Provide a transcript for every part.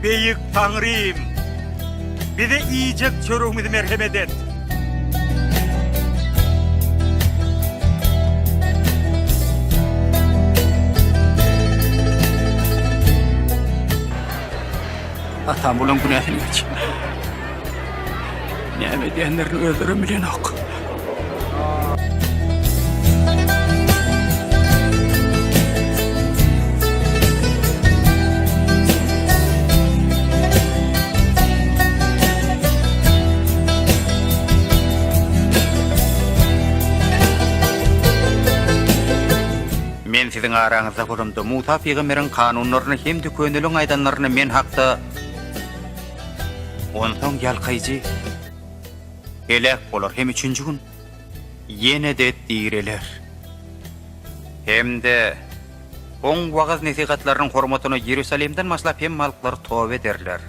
Beýik Taňrym! Bize iýjek çöregimizi merhemet et! Atam bulaň günäsini geç. Näme edýänlerini özlerem bilenok. Men siziň araňyzda bolamda, Musa pygamberiň kanunlaryny hem-de köneliň aýdanlaryny men hakda Onsoň ýalkaýjy heläk bolar hem üçünji gün ýene-de direler. Hem-de Oň wagyz-nesihatlarynyň hormatyna Iýerusalimden başlap hemme halklar toba ederler.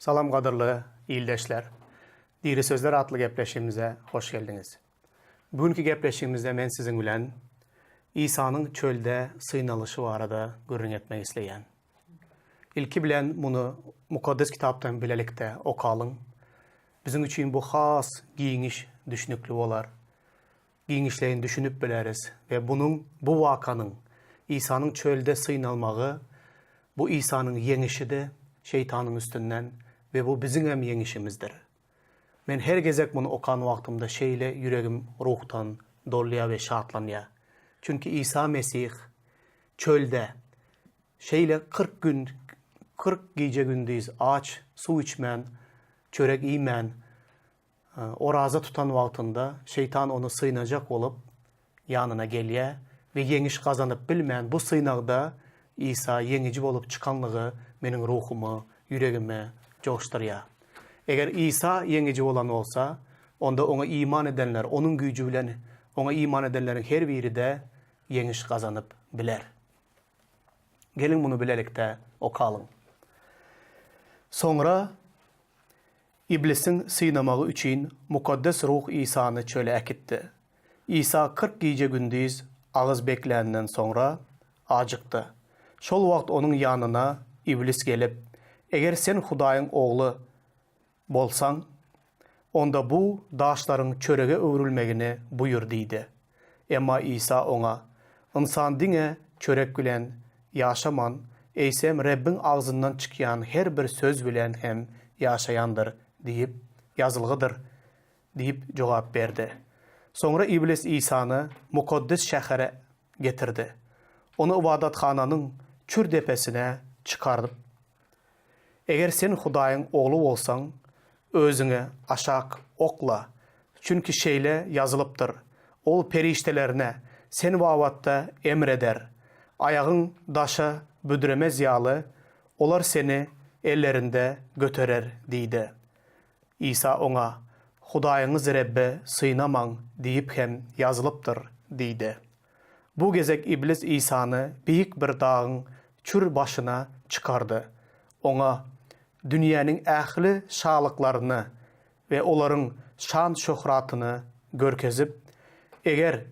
Salam gadyrly ildeşler. Diri sözler atly gepleşigimize hoş geldiňiz. Bu günki gepleşigimizde men siziň bilen Isanyň çölde synalyşy barada gürrüň etmek isleýän. Ilki bilen muny Mukaddes Kitapdan bilelikde okalyň. Biziň üçin bu has giňiş düşnükli bolar. Giňişleýin düşünip bileris we bunuň, bu wakanyň, Isanyň çölde synalmagy, bu Isanyň ýeňişidi şeýtanyň üstünden we bu biziňem ýeňişimizdir. Men her gezek muny okan wagtymda şeýle ýüregim ruhdan dolýar we şatlanýar. Çünki Isa Mesih çölde şeýle 40 gün, 40 gije-gündiz aç, suw içmän, çörek iýmän, Oraza tutan wagtynda şeýtan ony synajak bolup ýanyna gelýär we ýeňiş gazanyp bilmän bu synagda Isa ýeňiji bolup çykanlygy meniň ruhumy, ýüregimi joşdurýar. Eger Isa ýeňiji bolan bolsa, onda oňa iman edenler, onuň güýji bilen oňa iman edenleriň her biri-de ýeňiş gazanyp biler. Geliň muny bilelikde okalyň. Soňra Iblisiň synamagy üçin Mukaddes Ruh Isany çöle äkitdi. Isa 40 gije-gündiz agyz bekländen soňra, ajykdy. Şol wagt onuň ýanyna Iblis gelip, Eger sen Hudaýyň Ogly bolsaň, onda bu daşlaryň çörege öwrülmegini buýur diýdi. Emma Isa oňa, Ynsan diňe çörek bilen ýaşaman, eýsem Rebbiň agzyndan çykýan her bir söz bilen hem ýaşaýandyr diýip ýazylgydyr diýip jogap berdi. Soňra Iblis Isany mukaddes şähere getirdi. Ony ybadathananyň çür depesine çykaryp, Eger sen Hudaýyň Ogly bolsaň, özüňi aşak okla, çünki şeýle ýazylypdyr, Ol perişdelerine sen babatda emr eder, aýagyň daşa büdremez ýaly, olar seni ellerinde göterer diýdi. Isa oňa, Hudaýyňyz Rebbi synamaň diýip hem ýazylypdyr diýdi. Bu gezek Iblis Isany beýik bir dagyň çür başyna çykardy. Oňa dünýäniň ähli şalyklaryny we olaryň şan-şöhratyny görkezip, Eger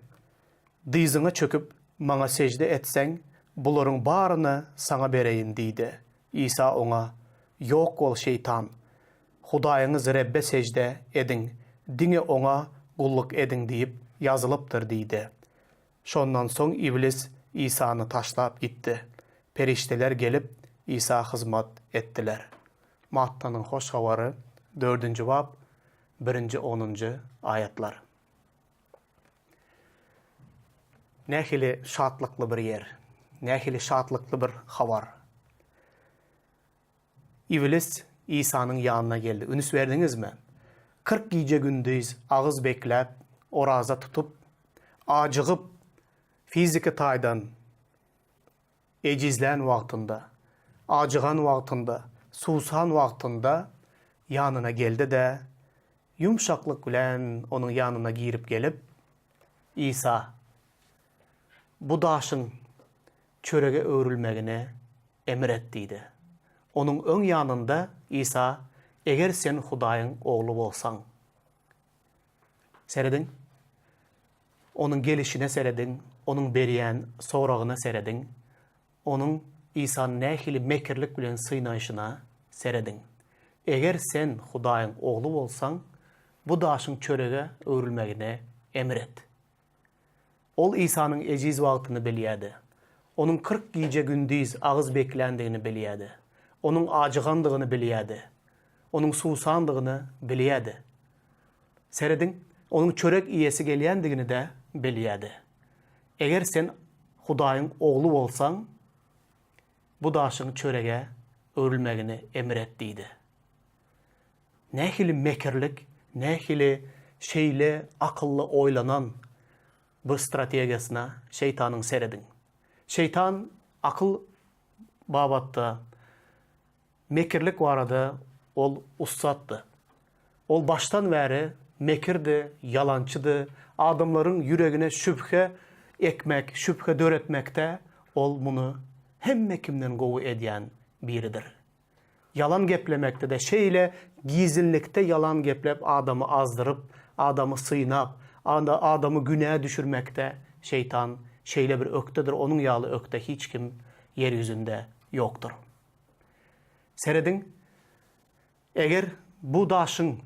dyzyňa çöküp, maňa sežde etseň, bularyň baryny saňa bereýin diýdi. Isa oňa, Ýok bol, şeýtan! Hudaýyňyz Rebbe sežde ediň, diňe Oňa gulluk ediň diýip ýazylypdyr diýdi. Şondan soň Iblis Isany taşlap gitdi. Perişdeler gelip, Isa hyzmat etdiler. Mattanyň Hoş Habary, dördünji bap, birinji-onunjy aýatlar. Nähili şatlykly bir ýer! Nähili şatlykly bir habar! Iblis Isanyň ýanyna geldi. Üns berdiňizmi? 40 gije-gündiz agyz bekläp, oraza tutup, ajygyp, fiziki taýdan ejizlän wagtynda. Ajygan wagtynda, suwsan wagtynda ýanyna geldi-de, ýumşaklyk bilen onuň ýanyna girip gelip, Isa, Bu daşyň çörege öwrülmegini emir et diýdi. Onuň öň ýanynda Isa, Eger sen Hudaýyň Ogly bolsaň. Serediň. Onuň gelişine serediň, onuň berýän soragyna serediň, onuň Isany nähili mekirlik bilen synaýşyna serediň. Eger sen Hudaýyň Ogly bolsaň, bu daşyň çörege öwrülmegini emir et. Ol Isanyň ejiz wagtyny bilýärdi. Onuň 40 gije-gündiz agyz bekländigini bilýärdi. Onuň ajygandygyny bilýärdi. Onuň suwsandygyny bilýärdi. Serediň, onuň çörek iýesi gelýändigini-de bilýärdi. Eger sen Hudaýyň Ogly bolsaň, bu daşyň çörege öwrülmegini emr et diýdi. Nähili mekirlik, nähili şeýle akylly oýlanan bu strategiýasyna şeýtanyň serediň. Şeýtan akyl babatda, mekirlik barada ol ussatdy. Ol başdan bäri mekirdi, ýalançydy, adamlaryň ýüregine şübhe ekmek, şübhe döretmekde ol muny hemme kimden gowy edýän biridir. Ýalan geplemekde-de şeýle gizinlikde ýalan geplep adamy azdyryp, adamy synap, adamy günä düşürmekde şeýtan şeýle bir ökdedir, onuň ýaly ökde hiç kim ýer ýüzünde ýokdur. Serediň, eger bu daşyň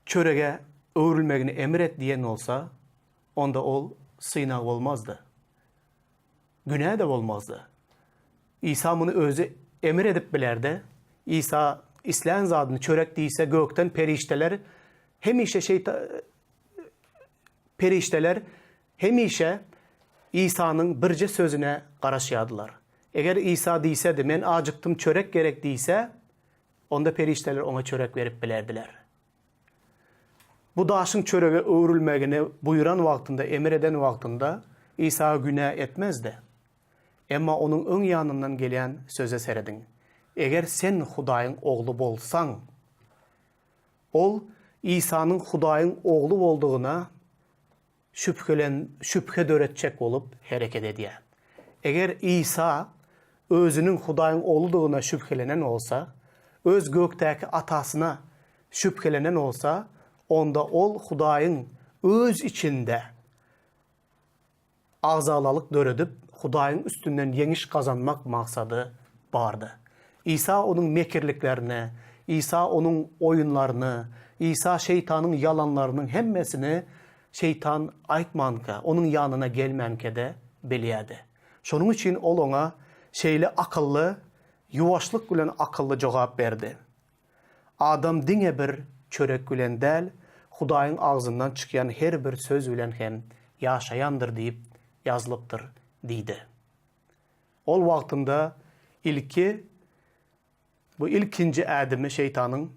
çörege öwrülmegini emir et diýen bolsa, onda ol synag bolmazdy. Günä-de bolmazdy. Isa muny özi emir edip bilerdi. Isa islän zadyny çörek diýse gökden perişdeler hemişe şeýta perişdeler hemişe Isanyň birje sözüne garaşýardylar. Eger Isa diýsedi, men ajykdym çörek gerek diýse, onda perişdeler oňa çörek berip bilerdiler. Bu daşyň çörege öwrülmegini buýran wagtynda, emir eden wagtynda Isa günä etmezdi. Emma onuň öň ýanyndan gelýän söze serediň, Eger sen Hudaýyň Ogly bolsaň! Ol Isanyň Hudaýyň Ogly boldugyna şübhelen, şübhe döretjek bolup hereket edýär. Eger Isa özüniň Hudaýyň Ogludygyna şübhelenen bolsa, öz gökdäki Atasyna şübhelenen bolsa, onda ol Hudaýyň öz içinde agzalalyk döredip, Hudaýyň üstünden ýeňiş gazanmak maksady bardy. Isa onuň mekirliklerini, Isa onuň oýunlaryny, Isa şeýtanyň ýalanlarynyň hemmesini şeýtan aýtmanka, onuň ýanyna gelmänkä-de bilýärdi. Şonuň üçin ol oňa şeýle akylly, ýuwaşlyk bilen akylly jogap berdi. Adam diňe bir çörek bilen däl, Hudaýyň agzyndan çykýan her bir söz bilen hem ýaşaýandyr diýip ýazylypdyr diýdi. Ol wagtynda ilki bu ilkinji ädimi şeýtanyň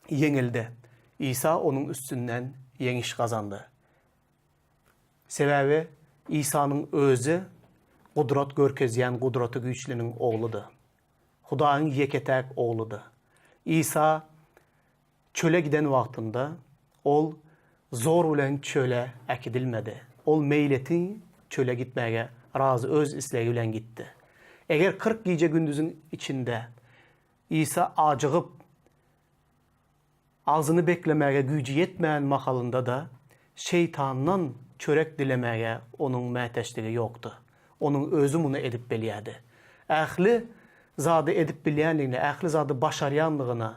ýeňildi. Isa onuň üstünden ýeňiş gazandy. Sebäbi Isanyň özi gudrat görkezýän Gudraty Güýçliniň Ogludy. Hudaýyň ýeke-täk Ogludy. Isa çöle giden wagtynda, Ol zor bilen çöle äkidilmedi. Ol meýletin çöle gitmäge razy, öz islegi bilen gitdi. Eger 40 gije-gündiziň içinde Isa ajygyp, Agzyny beklemäge güýji ýetmän mahalynda-da, şeýtandan çörek dilemäge onuň mätäçligi ýokdy. Onuň özi muny edip bilýärdi. Ähli zady edip bilýänligine, ähli zady başarýanlygyna,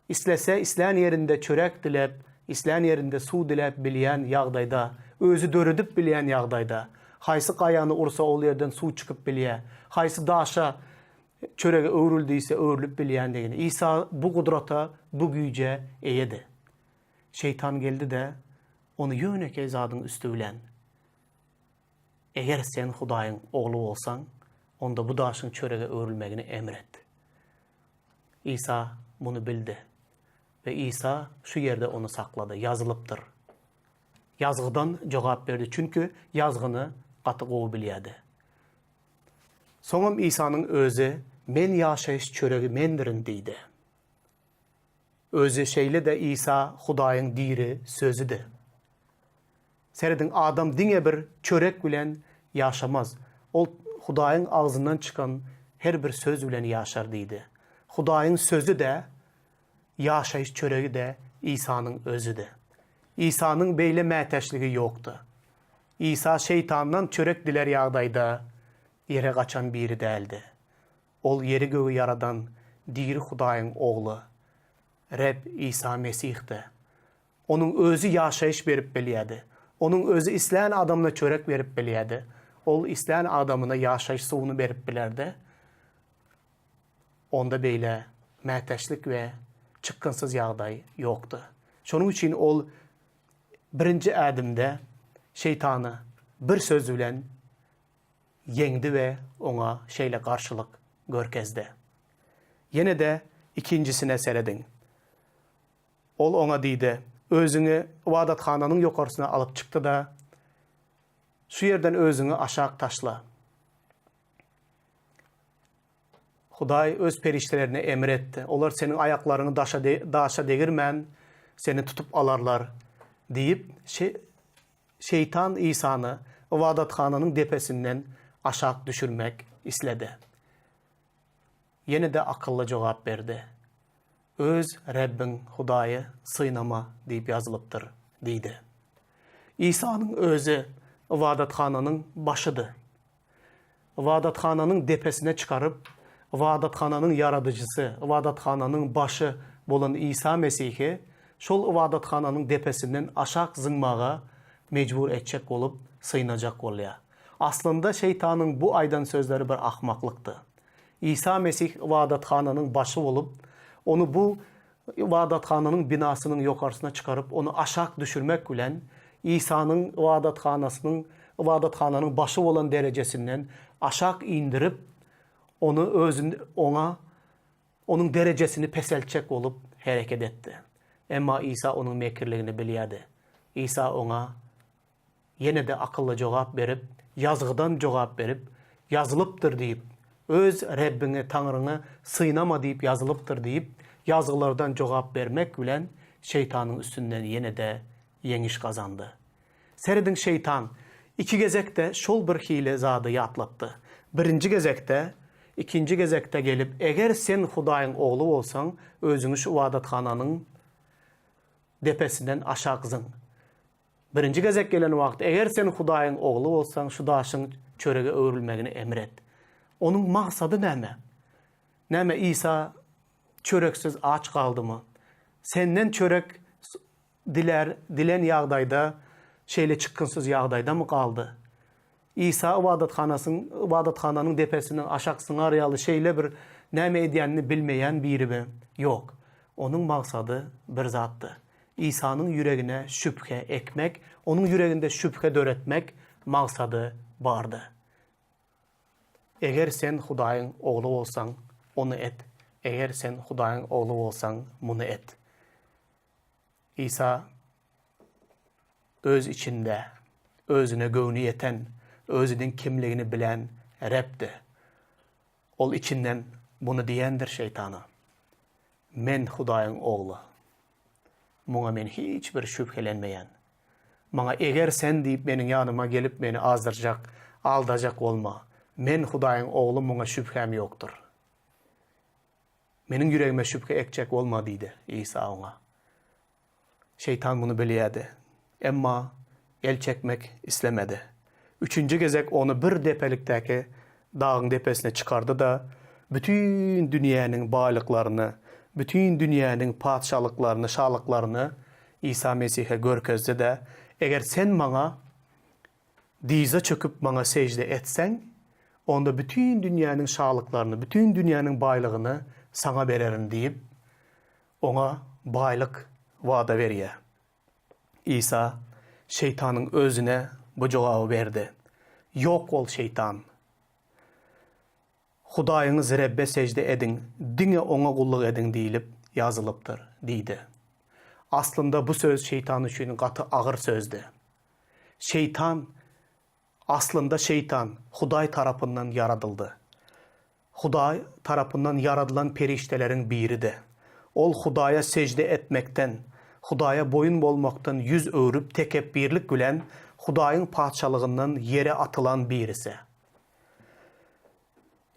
islese, islän ýerinde çörek diläp, islän ýerinde suw diläp bilýän ýagdaýda, özi döredip bilýän ýagdaýda, haýsy gaýany ursa ol ýerden suw çykyp bilýär, haýsy daşa Çörege öwrül diýse öwrülip bilýändigini. Isa bu gudrata, bu güýje eýedi. Şeýtan geldi-de, ony ýönekeý zadyň üsti bilen, Eger sen Hudaýyň Ogly bolsaň, onda bu daşyň çörege öwrülmegini emr et. Isa muny bildi we Isa şu ýerde ony saklady, Ýazylypdyr. Ýazgydan jogap berdi, çünki ýazgyny gaty gowy bilýärdi. Soňam Isanyň özi, Men ýaşaýyş çöregi mendirin diýdi. Özi şeýle-de Isa Hudaýyň diri Sözüdi. Serediň, adam diňe bir çörek bilen ýaşamaz. Ol Hudaýyň agzyndan çykan her bir söz bilen ýaşar diýdi. Hudaýyň Sözi-de, ýaşaýyş çöregi-de Isanyň Özüdi. Isanyň beýle mätäçligi ýokdy. Isa şeýtandan çörek dilär ýagdaýda ýere gaçan biri däldi. Ol ýeri-gögi ýaradan diri Hudaýyň Ogly, Reb Isa Mesihdi. Onuň Özi ýaşaýyş berip bilýärdi. Onuň Özi islän adamyna çörek berip bilýärdi. Ol islän adamyna ýaşaýyş suwuny berip bilerdi. Onda beýle mätäçlik we çykgynsyz ýagdaý ýokdy. Şonuň üçin ol birinji ädimde şeýtany bir söz bilen ýeňdi we oňa şeýle garşylyk görkezdi. Ýene-de ikinjisine serediň. Ol oňa diýdi, Özüňi ybadathananyň ýokarsyna alyp çykdy-da, şu ýerden özüňi aşak taşla. Hudaý öz perişdelerine emr etdi. Olar seniň aýaklaryňy daşa, daşa degirmän, seni tutup alarlar diýip, şeýtan Isany ybadathananyň depesinden aşak düşürmek isledi. Ýene-de akylly jogap berdi. Öz Rebbiň Hudaýy synama diýip ýazylypdyr diýdi. Isanyň özi ybadathananyň başydy. Ybadathananyň depesine çykaryp, ybadathananyň ýaradyjysy, ybadathananyň başy bolan Isa Mesihi şol ybadathananyň depesinden aşak zyňmaga mejbur etjek bolup synajak bolýar. Aslynda şeýtanyň bu aýdan sözleri bir ahmaklykdy. Isa Mesih ybadathananyň başy bolup, ony bu ybadathananyň binasynyň ýokarsyna çykaryp, ony aşak düşürmek bilen, Isanyň ybadathanasynyň, ybadathananyň başy bolan derejesinden aşak indirip, ony özün, oňa, onuň derejesini peseltjek bolup hereket etdi. Emma Isa onuň mekirligini bilýärdi. Isa oňa Ýene-de akylly jogap berip, ýazgydan jogap berip, Ýazylypdyr diýip, Öz Rebbiňi, Taňryňy synama diýip ýazylypdyr diýip, ýazgylardan jogap bermek bilen şeýtanyň üstünden ýene-de ýeňiş gazandy. Serediň şeýtan iki gezekde şol bir hili zady ýatlatdy. Birinji gezekde, ikinji gezekde gelip, eger sen Hudaýyň Ogly bolsaň, özüňi şu ybadathananyň depesinden aşak zyň. Birinji gezek gelen wagty, Eger sen Hudaýyň Ogly bolsaň, şu daşyň çörege öwrülmegini emr et. Onuň maksady näme? Näme, Isa çöreksiz aç galdymy? Senden çörek dilär, dilän ýagdaýda şeýle çykgynsyz ýagdaýdamy galdy? Isa ybadathanasyň, ybadathananyň depesinden aşak zyňar ýaly şeýle bir näme edýänini bilmeýän birimi? Ýok. Onuň maksady bir zatdy. Isanyň ýüregine şübhe ekmek, onuň ýüreginde şübhe döretmek maksady bardy. Eger sen Hudaýyň Ogly bolsaň, ony et, eger sen Hudaýyň Ogly bolsaň, muny et. Isa öz içinde özüne göwni ýeten, özüniň kimligini bilen Rebdi. Ol içinden muny diýendir şeýtana, Men Hudaýyň Ogly. Muňa men hiç bir şübhelenmeýän. Maňa eger sen diýip meniň ýanyma gelip meni azdyrjak, aldajak bolma. Men Hudaýyň Ogly muňa şübhäm ýokdur. Meniň ýüregime şübhe ekjek bolma diýdi Isa oňa. Şeýtan muny bilýärdi. Emma el çekmek islemedi. Üçünji gezek ony bir depelikdäki dagyň depesine çykardy-da, bütin dünýäniň baýlyklaryny, bütin dünýäniň patyşalyklaryny, şalyklaryny Isa Mesihe görkezdi-de, Eger sen maňa dyza çöküp maňa sežde etseň, onda bütin dünýäniň şalyklaryny, bütin dünýäniň baýlygyny saňa bererin diýip, oňa baýlyk wada berýär. Isa şeýtanyň özüne bu jogaby berdi, Ýok bol, şeýtan! Hudaýyňyz Rebbe sežde ediň, diňe Oňa gulluk ediň diýlip ýazylypdyr diýdi. Aslynda bu söz şeýtan üçin gaty agyr sözdi. Şeýtan, aslynda şeýtan Hudaý tarapyndan ýaradyldy. Hudaý tarapyndan ýaradylan perişdeleriň biridi. Ol Hudaýa sežde etmekden, Hudaýa boýun bolmakdan ýüz öwrüp tekepbirlik bilen Hudaýyň patyşalygyndan ýere atylan birisi.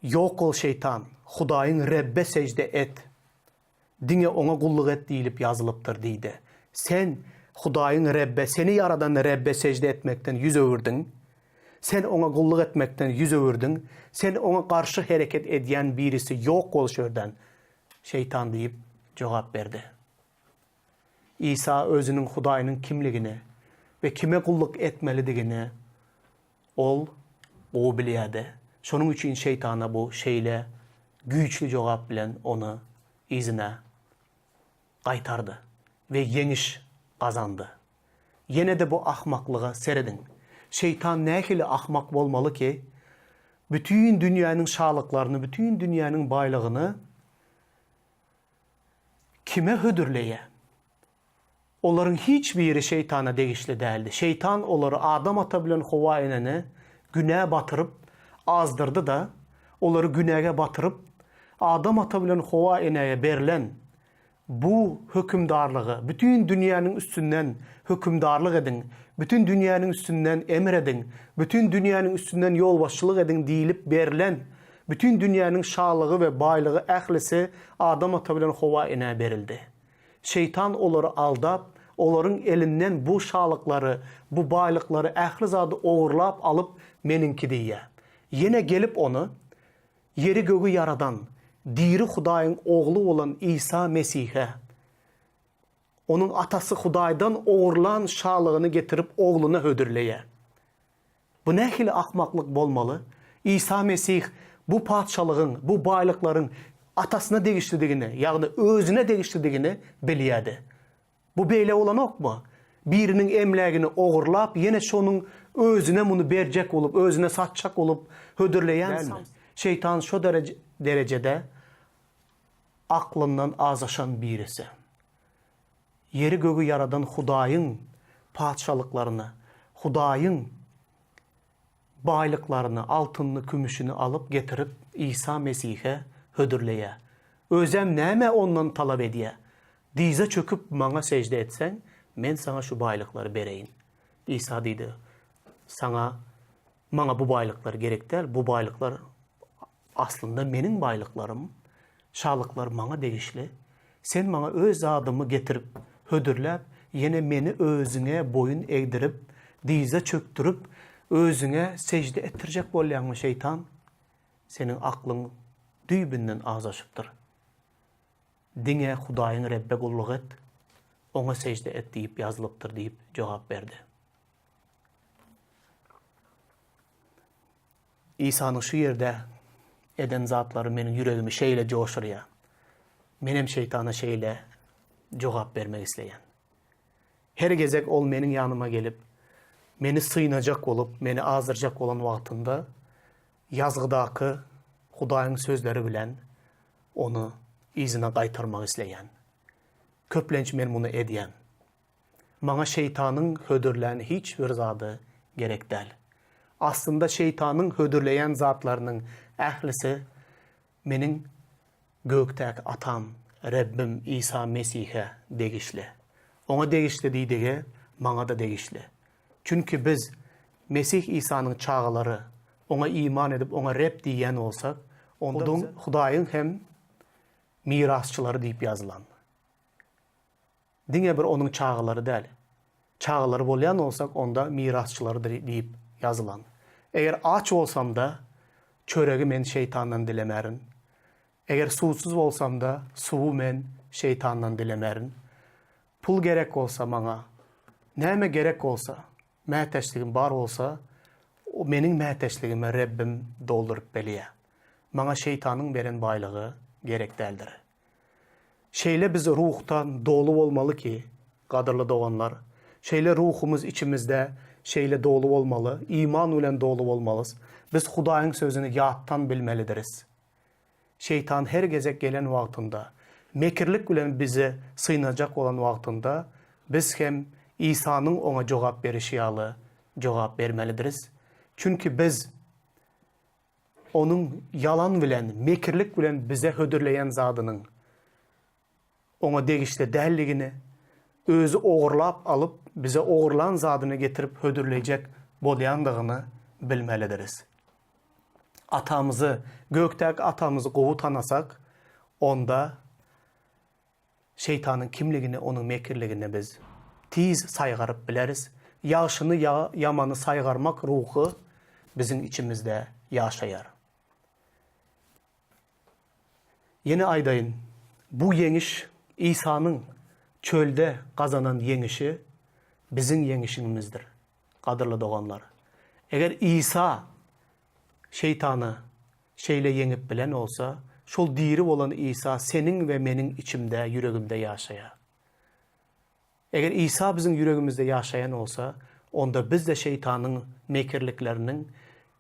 Ýok bol şeýtan, Hudaýyň Rebbe sežde et, diňe Oňa gulluk et diýlip ýazylypdyr diýdi. Sen Hudaýyň Rebbe, seni ýaradan Rebbe sežde etmekden ýüz öwürdiň. Sen Oňa gulluk etmekden ýüz öwürdiň. Sen Oňa garşy hereket edýän birisi ýok bol şu ýerden, şeýtan diýip jogap berdi. Isa özüniň Hudaýynyň kimligini we kime gulluk etmelidigini Ol gowy bilýärdi. Şonuň üçin şeýtana bu şeýle güýçli jogap bilen ony yzyna gaýtardy we ýeňiş gazandy. Ýene-de bu ahmaklyga serediň. Şeýtan nähili ahmak bolmaly ki, bütin dünýäniň şalyklaryny, bütin dünýäniň baýlygyny kime hödürleýär? Olaryň hiç biri şeýtana degişli däldi. Şeýtan olary Adam ata bilen Howa eneni günä batyryp, azdyrdy-da, olary günäge batyryp, Adam ata bilen Howa enäge berlen bu hökümdarlygy, bütin dünýäniň üstünden hökümdarlyk ediň, bütin dünýäniň üstünden emr ediň, bütin dünýäniň üstünden ýolbaşçylyk ediň diýlip berlen bütin dünýäniň şalygy we baýlygy ählisi Adam ata bilen Howa enä berildi. Şeýtan olary aldap, olaryň elinden bu şalyklary, bu baýlyklary, ähli zady ogurlap alyp, meniňki diýýär. Ýene gelip ony Ýeri-gögi ýaradan, diri Hudaýyň Ogly bolan Isa Mesihe, Onuň Atasy Hudaýdan ogurlan şalygyny getirip Ogluna hödürleýär. Bu nähili akmaklyk bolmaly? Isa Mesih bu patyşalygyň, bu baýlyklaryň Atasyna degişlidigini, ýagny özüne degişlidigini bilýärdi. Bu beýle bolanokmy? Biriniň emlägini ogurlap, ýene şonuň özüne muny berjek bolup, özüne satjak bolup hödürleýänmi? Şeýtan şo derejede aklyndan azaşan birisi. Ýeri-gögi ýaradan Hudaýyň patyşalyklaryny, Hudaýyň baýlyklaryny, altynyny, kümüşini alyp getirip Isa Mesihe hödürleýär. Özem näme ondan talap edýär? Dyza çöküp maňa sežde etseň, men saňa şu baýlyklary bereýin. Isa diýdi, Saňa, maňa bu baýlyklar gerek däl, bu baýlyklar Aslynda meniň baýlyklarym, şalyklar maňa degişli. Sen maňa öz zadymy getirip, hödürläp, ýene meni özüňe boýun egdirip, dyza çökdürip, özüňe sežde etdirjek bolýaňmy, şeýtan? Seniň aklyň düýbünden azaşypdyr. Diňe Hudaýyň Rebbe gulluk et, Oňa sežde et diýip ýazylypdyr diýip jogap berdi. Isanyň şu ýerde eden zatlary meniň ýüregimi şeýle joşurýar. Menem şeýtana şeýle jogap bermek isleýän. Her gezek ol meniň ýanyma gelip, meni synajak bolup, meni azdyrjak bolan wagtynda, Ýazgydaky Hudaýyň sözleri bilen ony yzyna gaýtarmak isleýän. Köplenç men muny edýän. Maňa şeýtanyň hödürlän hiç bir zady gerek däl. Aslynda şeýtanyň hödürleýän zatlarynyň ählisi meniň gökdäki Atam, Rebbim Isa Mesihe degişli. Oňa degişli diýdigi, maňa-da degişli. Çünki biz Mesih Isanyň çagalary, Oňa iman edip, Oňa Reb diýýän bolsak, onda Hudaýyň hem mirasçylary diýip ýazylan. Diňe bir onuň çagalary däl. Çagalary bolýan bolsak, onda mirasçylarydyr diýip ýazylan. Eger aç bolsam-da, çöregi men şeýtandan dilemerin. Eger suwsuz bolsam-da, suwy men şeýtandan dilemerin. Pul gerek bolsa maňa, näme gerek bolsa, mätäçligim bar bolsa, meniň mätäçligimi Rebbim dolduryp bilýär. Maňa şeýtanyň beren baýlygy gerek däldir. Şeýle biz ruhdan doly bolmaly ki, gadyrly doganlar, şeýle ruhumyz içimizde şeýle doly bolmaly, iman bilen doly bolmalys. Biz Hudaýyň sözüni ýatdan bilmelidiris. Şeýtan her gezek gelen wagtynda, mekirlik bilen bizi synajak bolan wagtynda, biz hem Isanyň oňa jogap berişi ýaly jogap bermelidiris. Çünki biz. Onuň ýalan bilen, mekirlik bilen bize hödürleýän zadynyň Oňa degişli däldigini, özi ogurlap alyp, bize ogurlan zadyny getirip hödürlejek bolýandygyny bilmelidiris. Atamyzy, gökdäki Atamyzy gowy tanasak, onda şeýtanyň kimligini, onuň mekirligini biz tiz saýgaryp bileris. Ýagşyny ýa ýamany saýgarmak ruhy biziň içimizde ýaşaýar. Ýene aýdaýyn, bu ýeňiş Isanyň çölde gazanan ýeňişi biziň ýeňişiňimizdir, gadyrly doganlar. Eger Isa şeýtany şeýle ýeňip bilen bolsa, şol diri bolan Isa seniň we meniň içimde, ýüregimde ýaşaýar. Eger Isa biziň ýüregimizde ýaşaýan bolsa, onda biz-de şeýtanyň mekirlikleriniň,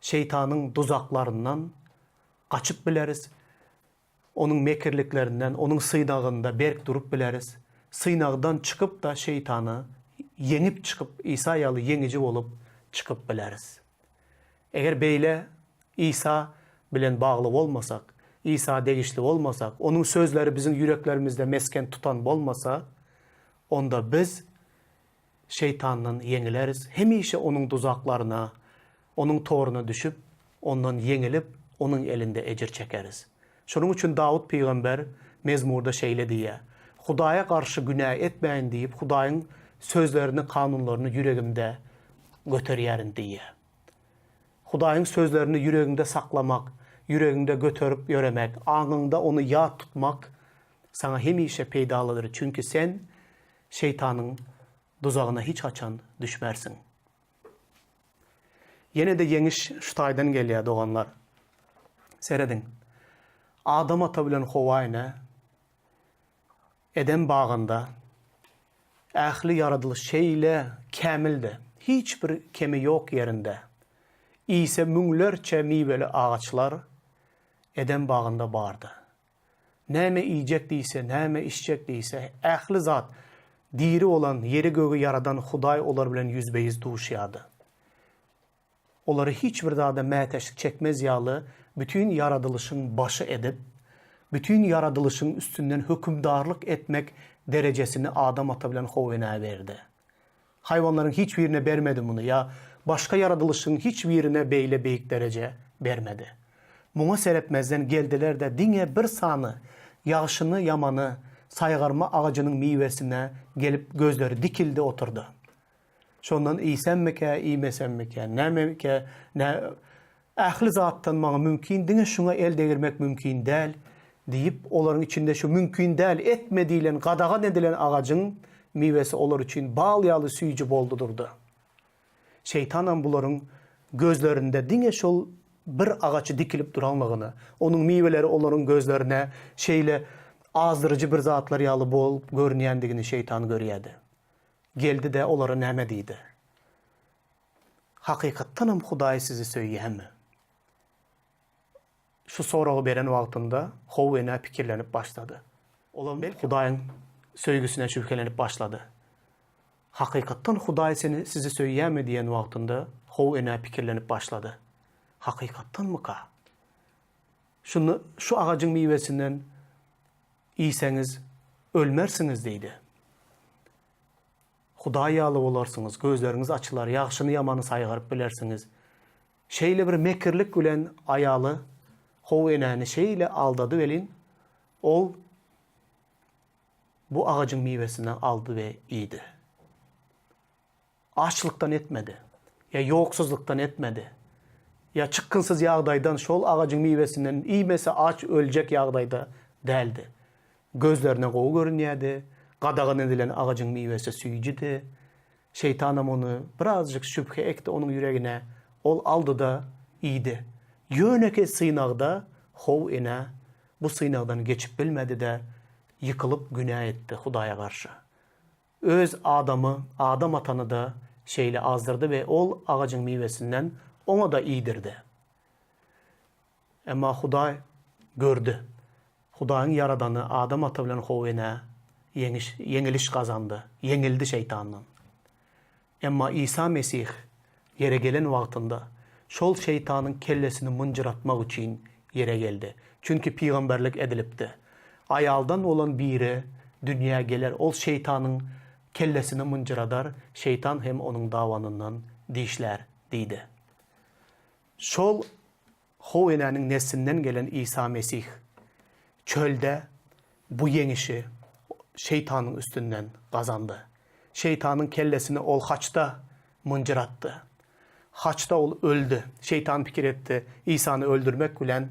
şeýtanyň duzaklaryndan gaçyp bileris, onuň mekirliklerinden, onuň synagynda berk durup bileris. Synagdan çykyp-da şeýtany ýeňip çykyp, Isa ýaly ýeňiji bolup çykyp bileris. Eger beýle Isa bilen bagly bolmasak, Isa degişli bolmasak, Onuň sözleri biziň ýüreklerimizde mesgen tutan bolmasa, onda biz şeýtandan ýeňileris, hemişe onuň duzaklaryna, onuň toruna düşüp, ondan ýeňilip, onuň elinde ejir çekeris. Şonuň üçin Dawut pygamber mezmurda şeýle diýýär, Hudaýa garşy günä etmäýin diýip, Hudaýyň sözlerini, kanunlaryny ýüregimde göterýärin diýýär. Hudaýyň sözlerini ýüregiňde saklamak, ýüregiňde göterip ýöremek, aňyňda ony ýat tutmak saňa hemişe peýdalydyr, çünki sen şeýtanyň duzagyna hiç haçan düşmersiň. Ýene-de ýeňiş şu taýdan gelýär, doganlar. Serediň. Adam ata bilen Howa ene Edem bagynda ähli ýaradylyş şeýle kämildi, hiç bir kemi ýok ýerinde. Iýse müňlerçe miweli agaçlar Edem bagynda bardy. Näme iýjek diýse, näme içjek diýse, ähli zat diri bolan ýeri-gögi ýaradan Hudaý olar bilen ýüzbe-ýüz duşýardy. Olary hiç bir zada mätäçlik çekmez ýaly bütin ýaradylyşyň başy edip, bütin ýaradylyşyň üstünden hökümdarlyk etmek derejesini Adam ata bilen How enä berdi. Haýwanlaryň hiç birine bermedi muny ýa başga ýaradylyşyň hiç birine beýle beýik dereje bermedi. Muňa seretmezden geldiler-de diňe bir sany ýagşyny-ýamany saýgarma agajynyň miwesine gelip gözleri dikildi oturdy. Şondan iýsemmikä, iýmesemmikä, nämemikä, nä, ähli zatdan maňa mümkin, diňe şuňa el degirmek mümkin däl, diýip, olaryň içinde şu mümkin däl, etme diýlen, gadagan edilen agajyň miwesi olar üçin bal ýaly süýji boldy durdy. Şeýtanam bularyň gözlerinde diňe şol bir agaç dikilip duranlygyny, onuň miweleri olaryň gözlerine şeýle azdyryjy bir zatlar ýaly bolup görünýändigini şeýtan görýärdi. Geldi-de olara näme diýdi? Hakykatdanam Hudaý sizi söýýärmi? Şu soragy beren wagtynda How ene pikirlenip başlady. Olam Hudaýyň söýgüsine şübhelenip başlady. Hakykatdan Hudaý seni sizi söýýärmi diýen wagtynda How ene pikirlenip başlady. Hakykatdanmyka? Şunda şu agajyň miwesinden Iýseňiz, ölmersiňiz diýdi. Hudaý ýaly bolarsyňyz, gözleriňiz açylar, ýagşyny-ýamany saýgaryp bilersiňiz. Şeýle bir mekirlik bilen aýaly How enäni şeýle aldady welin, ol bu agajyň miwesinden aldy we iýdi. Açlykdan etmedi. Ýa ýoksuzlykdan etmedi. Ýa çykgynsyz ýagdaýdan şol agajyň miwesinden iýmese aç öljek ýagdaýda däldi. Gözlerine gowy görünýärdi. Gadagan edilen agajyň miwesi süýjüdi. Şeýtanam ony birazjyk şübhe ekdi onuň ýüregine. Ol aldy-da, iýdi. Ýönekeý synagda How ene bu synagdan geçip bilmedi-de, ýykylyp günä etdi Hudaýa garşy. Öz adamy, Adam atany-da şeýle azdyrdy we ol agajyň miwesinden oňa-da iýdirdi. Emma Hudaý gördi. Hudaýyň ýaradany Adam ata bilen How enä ýeňiş, ýeňiliş gazandy, ýeňildi şeýtandan. Emma Isa Mesih ýere gelen wagtynda. Şol şeýtanyň kellesini mynjyratmak üçin ýere geldi. Çünki pygamberlik edilipdi. Aýaldan bolan biri dünýä geler, ol şeýtanyň kellesini mynjyradar, şeýtan hem onuň dabanyndan dişlär diýdi. Şol How enäniň neslinden gelen Isa Mesih çölde bu ýeňişi şeýtanyň üstünden gazandy. Şeýtanyň kellesini ol haçda mynjyratdy. Haçda ol öldi. Şeýtan pikir etdi, Isany öldürmek bilen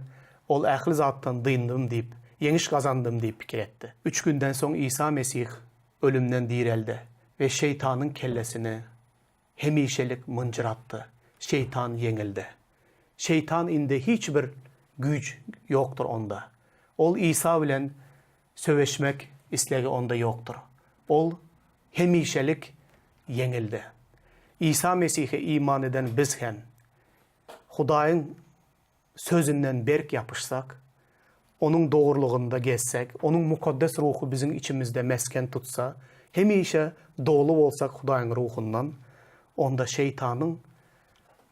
ol ähli zatdan dyndym diýip, ýeňiş gazandym diýip pikir etdi. Üç günden soň Isa Mesih ölümden direldi we şeýtanyň kellesini hemişelik mynjyratdy. Şeýtan ýeňildi. Şeýtan indi hiç bir güýç ýokdur onda. Ol Isa bilen söweşmek islegi onda ýokdur. Ol hemişelik ýeňildi. Isa Mesihe iman eden biz hem Hudaýyň Sözünden berk ýapyşsak, Onuň dogrulygynda gezsek, Onuň Mukaddes Ruhy biziň içimizde mesgen tutsa, hemişe doly bolsak Hudaýyň Ruhundan, onda şeýtanyň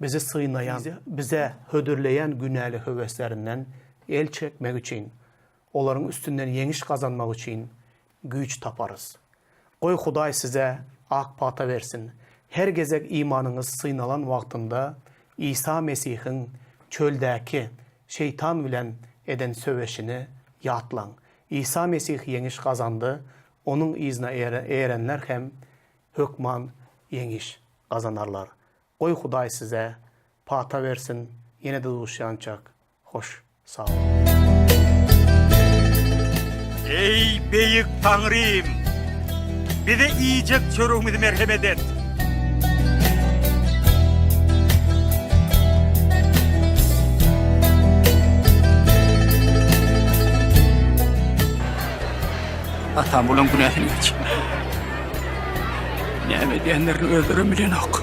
bizi synaýan, bize hödürleýän günäli höweslerinden el çekmek üçin, olaryň üstünden ýeňiş gazanmak üçin güýç taparys. Goý Hudaý size ak pata bersin. Her gezek imanyňyz synalan wagtynda Isa Mesihiň çöldäki şeýtan bilen eden söweşini ýatlaň. Isa Mesih ýeňiş gazandy, Onuň yzyna erenler hem hökman ýeňiş gazanarlar. Goý Hudaý size pata bersin, ýene-de duşýançak Hoş sag boluň. Eý, beýik Taňrym! Bize iýjek çöregimizi merhemet et! Atam bulaň günäsini geç. Näme edýänlerini özlerem bilenok.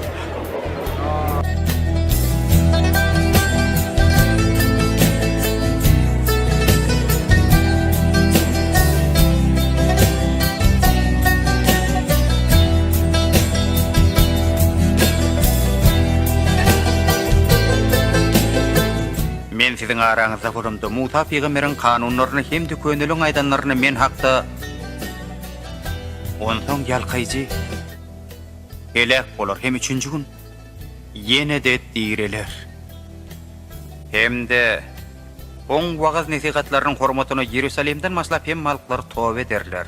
Men siziň araňyzda bolamda, Musa pygamberiň kanunlaryny hem-de köneliň aýdanlaryny men hakda Onsoň ýalkaýjy heläk bolar hem üçünji gün ýene-de direler. Hem-de Oň wagyz-nesihatlarynyň hormatyna Iýerusalimden başlap hemme halklar toba ederler.